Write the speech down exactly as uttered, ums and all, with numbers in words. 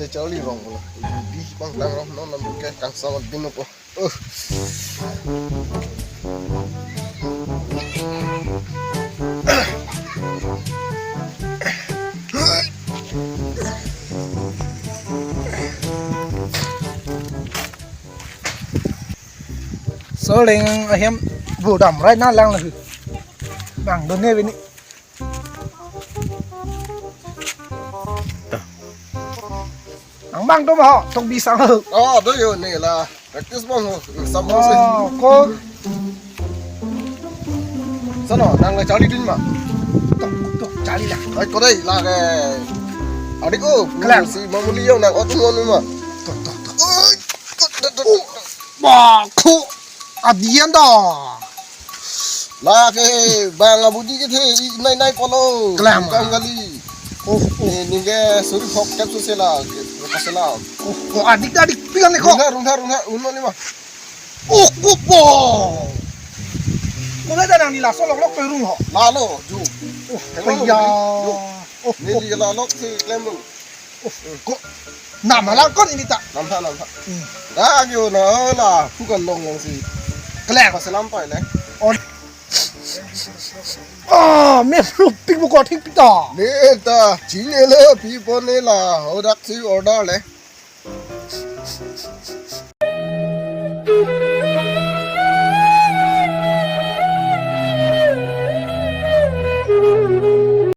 Charli rong pulo. Bidi bang tang rong non non ke kangsam abin po. Uh. So leng ahem bu dam right na lang la hu. Bang do ne bini. Ang bang do ma ho, tok bisang ho. Oh, do yo ne la. Practice bang ho. Sam ho se. Oh, ko. Sono, nang le charli dun ma. Tok, tok, charli la. Ai, ko dai la ke. Adik ko, Kelang. Si mamuli yo nang otum onu ma. Tok, tok, tok. Oi, ko, do, do, do. Ba, ko. Adian da. La ke bang abudi kethe, i nai nai pulo. Kelang. Kam kali. Oh, oh. Ni, ni ke suri phok kep su se la, ke, ke se la. Oh, oh, adik da adik pikan ne ko. Rungha, rungha, rungha, unma ni ma. Oh, ko po. Ko le da nang ni laso lok lok pe rung ho. La lo, ju. Oh, Hello, ya. Ju. Oh, Ni oh. Di la lok si klem rung. Ko, nam halang kon ini ta. Namtha, namtha. Hmm. Dak yo na la, phukan long yang si. Kelang. Paselam pai le. On. Ah, me rupik bu ko thik pita. Ne ta, chine le, pi pon ne la, ho dak si order le.